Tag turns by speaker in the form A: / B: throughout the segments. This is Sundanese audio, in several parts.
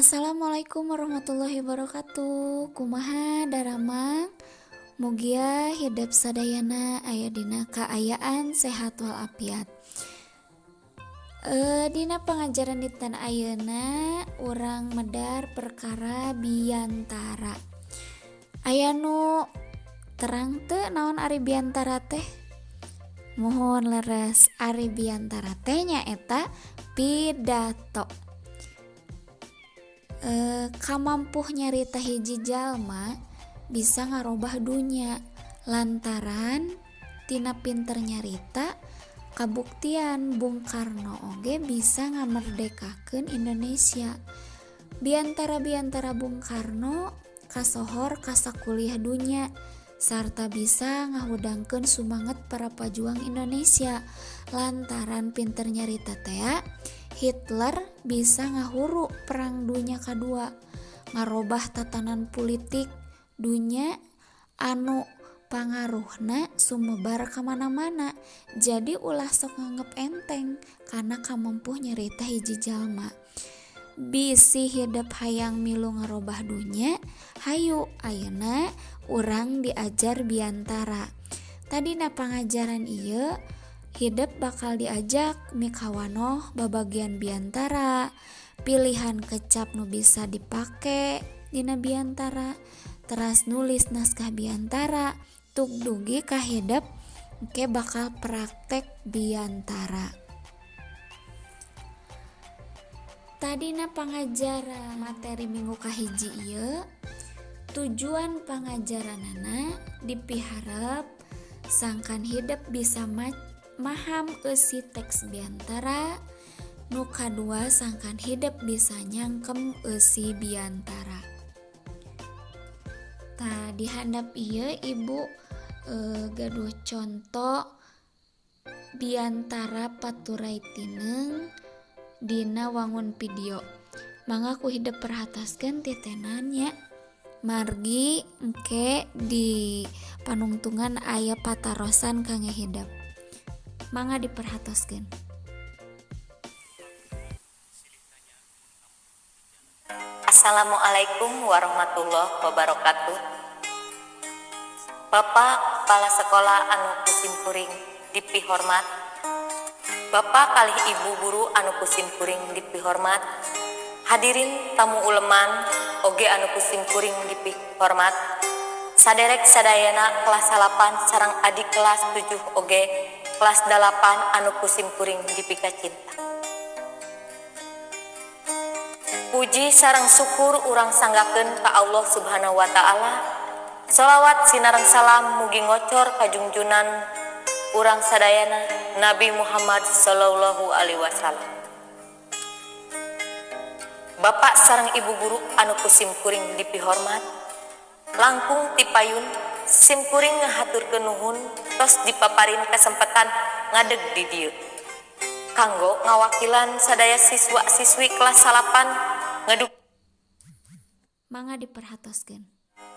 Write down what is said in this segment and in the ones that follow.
A: Assalamualaikum warahmatullahi wabarakatuh. Kumaha daramang? Mugia hidep sadayana aya dina kaayaan sehat walafiat. Dina pangajaran dinten ayeuna urang medar perkara biantara. Aya nu terang teu naon ari biantara teh? Muhun leres, ari biantara teh nyaeta pidato. Kamampuh nyarita hiji jalma bisa ngarobah dunya lantaran tina pinter nyarita kabuktian Bung Karno oge bisa ngamerdekakeun Indonesia. Biantara-biantara Bung Karno kasohor kasakuliah dunya sarta bisa ngahudangkeun sumanget para pajuang Indonesia lantaran pinter nyarita tea. Hitler bisa ngahuru perang dunya kadua, ngarobah tatanan politik dunya anu pangaruhna sumebar kamana-mana. Jadi ulah sok nganggep enteng karena kamampuh nyarita hiji jalma. Bisi hidep hayang milu ngarobah dunya, hayu ayeuna urang diajar biantara. Tadina pangajaran ieu hidep bakal diajak mikawanoh babagian biantara, pilihan kecap nu bisa dipake dina biantara, teras nulis naskah biantara, tuk dugi ka hidep engke bakal praktek biantara. Tadina pangajaran materi minggu kahiji ieu, tujuan pangajaranana dipiharep sangkan hidep bisa maham eusi teks biantara, nu kadua sangkan hidep bisa nyangkem eusi biantara. Tah di handap ieu ibu gaduh conto biantara paturai tineng dina wangun video. Mangga ku hidep perhataskeun titenan nya. Margi engke di panungtungan aya patarosan kangge hidep. Mangga diperhatoskeun.
B: Assalamualaikum warahmatullahi wabarakatuh. Bapak Kepala Sekolah anu kusim kuring dipihormat, Bapak kalih Ibu guru anu kusim kuring dipihormat, hadirin tamu uleman oge anu kusim kuring dipihormat, saderek sadayana kelas 8 sareng adik kelas 7 oge kelas 8 anu kusim kuring dipika cinta. Puji sareng syukur urang sanggakeun ka Allah Subhanahu wa taala. Sholawat sinareng salam mugi ngocor kajungjunan urang sadayana Nabi Muhammad sallallahu alaihi wasallam. Bapak sareng ibu guru anu kusim kuring dipihormat, langkung tipayun sim kuring ngahaturkeun nuhun tos dipaparin kesempatan ngadeg di dieu kanggo ngawakilan sadaya siswa-siswi kelas 8 ngeduk.
A: Mangga diperhatoskeun.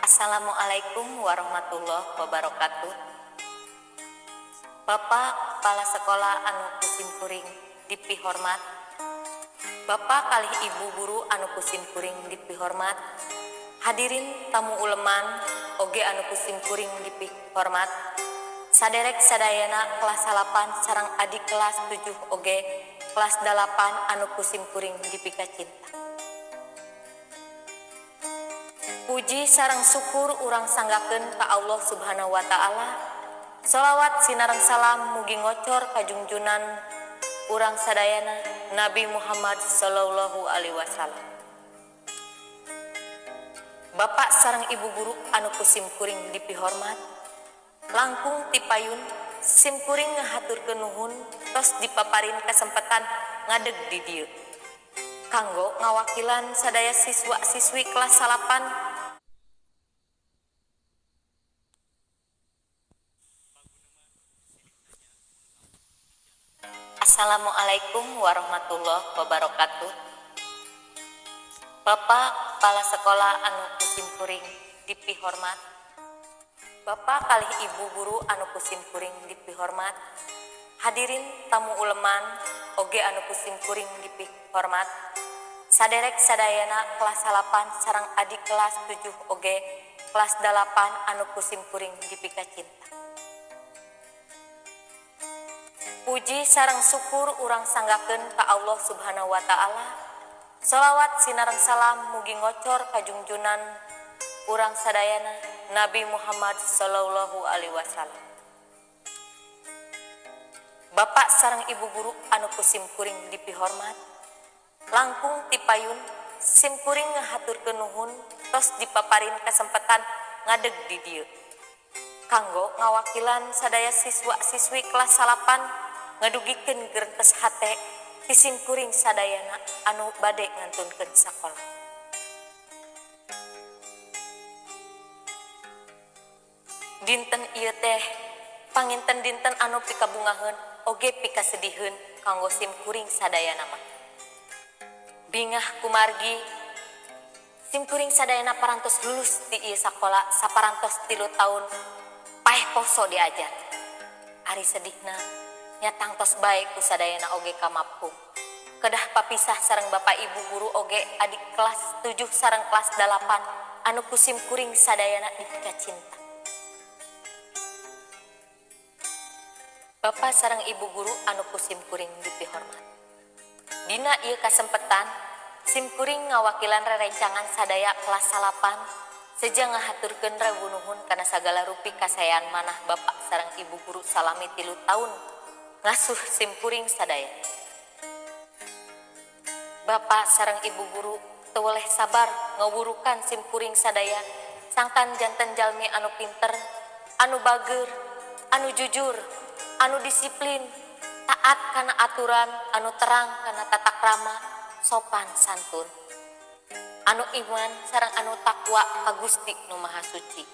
B: Assalamualaikum warahmatullahi wabarakatuh. Bapak Kepala Sekolah anu kusim kuring dipihormat, Bapak kalih Ibu guru anu kusim kuring dipihormat, hadirin tamu uleman oge anu kusim kuring dipihormat, saderek sadayana kelas 8 sareng adik kelas 7 oge kelas 8 anu kusim kuring dipika cinta. Puji sareng syukur urang sanggakeun ka Allah Subhanahu wa taala. Sholawat sinareng salam mugi ngocor kajungjunan urang sadayana Nabi Muhammad sallallahu alaihi wasallam. Bapak sareng ibu guru anu kusim kuring dipihormat, langkung tipayun sim kuring ngahaturkeun nuhun tos dipaparin kesempatan ngadeg di dieu kanggo ngawakilan sadaya siswa-siswi kelas 8. Assalamualaikum warahmatullahi wabarakatuh. Bapak Kepala Sekolah anu kusim kuring dipihormat, Bapak kalih Ibu guru anu kusim kuring dipihormat, hadirin tamu uleman oge anu kusim kuring dipihormat, Saderek sadayana kelas 8 sareng adik kelas 7 oge kelas 8 anu ku simkuring dipika cinta. Puji sareng syukur urang sanggakeun ka Allah Subhanahu wa taala. Sholawat sinareng salam mugi ngocor kajungjunan urang sadayana Nabi Muhammad sallallahu alaihi wasallam. Bapak sareng ibu guru anu ku simkuring dipihormat, langkung tipayun simkuring ngahaturkeun nuhun tos dipaparin kesempatan ngadeg di dieu. Kanggo ngawakilan sadaya siswa-siswi kelas 8 ngadugikeun gertes hate ti simkuring sadayana anu bade ngantunkeun sakola. Dinten ieu teh panginten dinten anu pikabungaheun oge pikasediheun kanggo simkuring sadayana mah. Bingah kumargi simkuring sadayana parantos lulus ti ieu sakola saparantos 3 taun paeh poso diajar. Ari sedihna nya tangtos bae ku sadayana oge kamapung. Kedah papisah sareng bapak ibu guru oge adik kelas 7 sareng kelas 8 anu ku simkuring sadayana dipika cinta. Bapak sareng ibu guru anu ku simkuring dipihormat. Dina ieu kasempetan simkuring ngawakilan rerencangan sadaya kelas 8 seja ngahaturkeun rewu nuhun kana sagala rupi kasaean manah bapak sareng ibu guru salami 3 taun ngasuh simkuring sadaya. Bapak sareng ibu guru teu weleh sabar ngawurukan simkuring sadaya sangkan janten jalmi anu pinter, anu bager, anu jujur, anu disiplin, taat kana aturan, anu terang kana tata krama, sopan santun, anu iman sareng anu takwa ka Gusti Nu Maha Suci.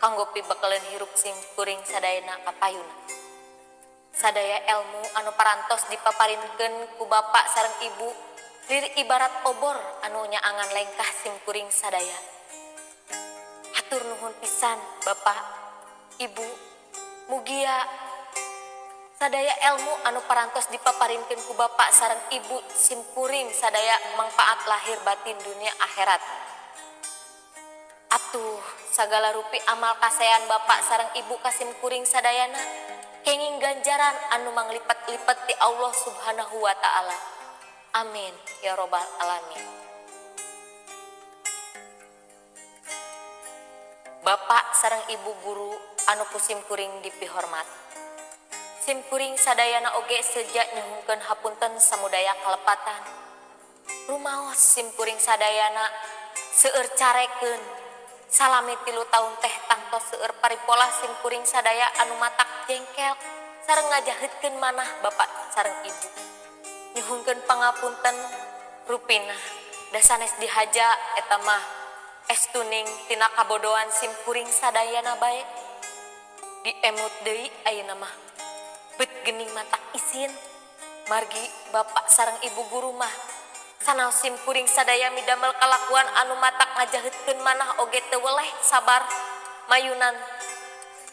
B: Kanggo pibekeleun hirup simkuring sadayana kapayuna. Sadaya ilmu anu parantos dipaparinkeun ku bapak sareng ibu lir ibarat obor anu nyaangan lengkah simkuring sadaya. Hatur nuhun pisan bapak, ibu, mugia sadaya ilmu anu parantos dipaparinkeun ku bapak sareng ibu simkuring sadaya mangpaat lahir batin dunia akhirat. Atuh sagala rupi amal kasaean bapak sareng ibu ka simkuring sadayana kenging ganjaran anu manglipet-lipet ti Allah Subhanahu wa taala. Amin ya robbal alamin. Bapak sareng ibu guru anu ku simkuring dipihormat. Simkuring sadayana oge seja nyuhunkeun hapunten samudaya kalepatan. Rumaos simkuring sadayana seueur carekeun. Salami 3 taun teh tangtos seueur paripolah simkuring sadaya anu matak jengkel sareng ngajaheutkeun manah bapak sareng ibu. Nyuhunkeun pangapunten rupina da sanes dihaja eta mah estuning tina kabodohan simkuring sadayana bae. Diemut deui ayeuna mah bet gening matak isin margi bapak sareng ibu guru mah sanaos simkuring sadaya midamel kalakuan anu matak ngajaheutkeun manah oge teu weleh sabar mayunan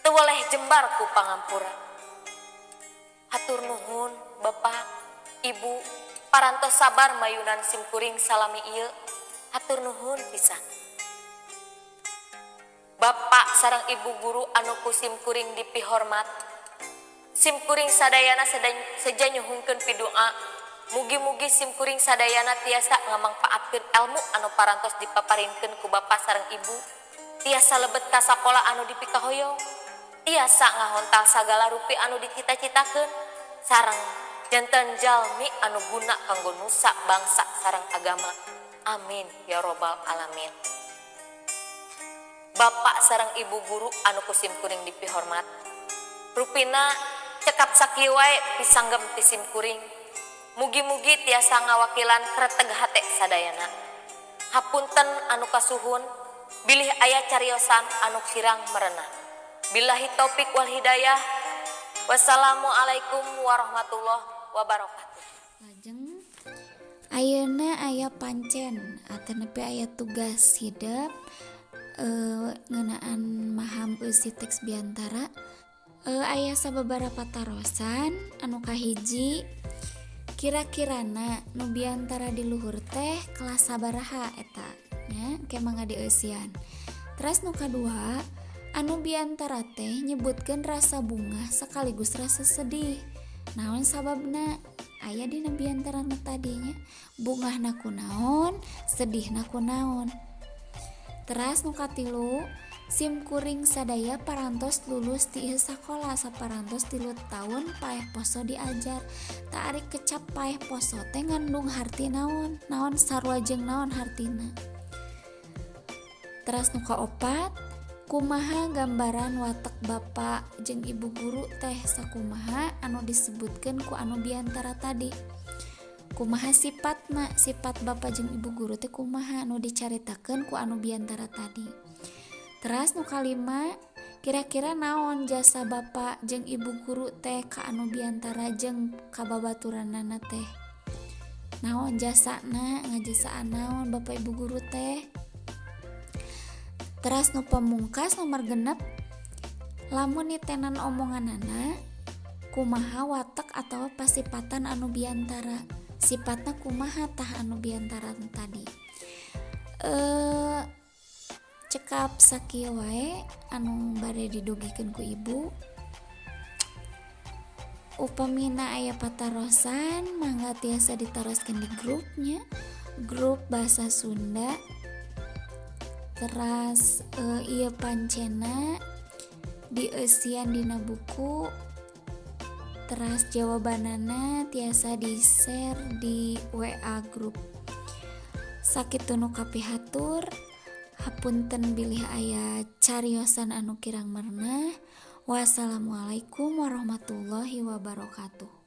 B: teu weleh jembar ku pangampura. Hatur nuhun bapak ibu parantos sabar mayunan simkuring salami ieu. Hatur nuhun pisan. Bapak sareng ibu guru anu ku simkuring dipihormat. Simkuring sadayana seja nyuhunkeun pidu'a. Mugi-mugi simkuring sadayana tiasa ngamangpaatkeun ilmu anu parantos dipaparinkeun ku bapak sareng ibu. Tiasa lebet ka sakola anu dipikahoyong. Tiasa ngahontal sagala rupi anu dicita-citakeun sareng janten jalmi anu guna kanggo nusa bangsa sareng agama. Amin ya robbal alamin. Bapak sareng ibu guru anu ku simkuring dipihormat. Rupina cekap sakieu wae pisanggem ti simkuring. Mugi-mugi tiasa ngawakilan kreteg hate sadayana. Hapunten anu kasuhun, bilih aya cariosan anu kirang merenah. Billahi taufik wal hidayah. Wassalamualaikum warahmatullahi wabarakatuh.
A: Lajeng ayeuna aya pancen atanapi aya tugas hidep ngeunaan maham eusi teks biantara. Aya sababaraha patarosan anu kahiji. Kira-kirana nu biantara di luhur teh kelas sabaraha eta nya ke mangga dieusian. Teras nu kadua, anu biantara teh nyebutkeun rasa bungah sekaligus rasa sedih. Naon sababna? Aya dina biantara nu tadinya. Bungahna kunaon, sedihna kunaon. Teras nu katilu, sim kuring sadaya parantos lulus ti ieu sakola saparantos 3 taun paeh poso diajar. Tah ari kecap paeh poso teh ngandung harti naon? Naon sarua jeung naon hartina? Teras nu kaopat, kumaha gambaran watek bapak jeung ibu guru teh sakumaha anu disebutkeun ku anu biantara tadi. Kumaha sifatna, sifat bapak jeung ibu guru teh kumaha anu dicaritakeun ku anu biantara tadi. Teras nu kalima, kira-kira naon jasa bapak jeung ibu guru teh ka anu biantara jeung ka babaturanana teh. Naon jasana, ngajasaan naon bapak ibu guru teh. Teras nu pamungkas nomor 6, lamun nitenan omonganana kumaha watek atawa pasipatan anu biantara. Sifatna kumaha tah anu biantara tadi. Cekap sakieu wae anu bade didugikeun ku ibu. Upamina aya patarosan mangga tiasa ditaroskeun di grupnya, grup bahasa Sunda. Teras ieu pancena dieusian dina buku. Teras jawabanana tiasa di-share di WA grup. Sakitu nu kapihatur, hapunten bilih aya cariosan anu kirang merenah. Wassalamualaikum warahmatullahi wabarakatuh.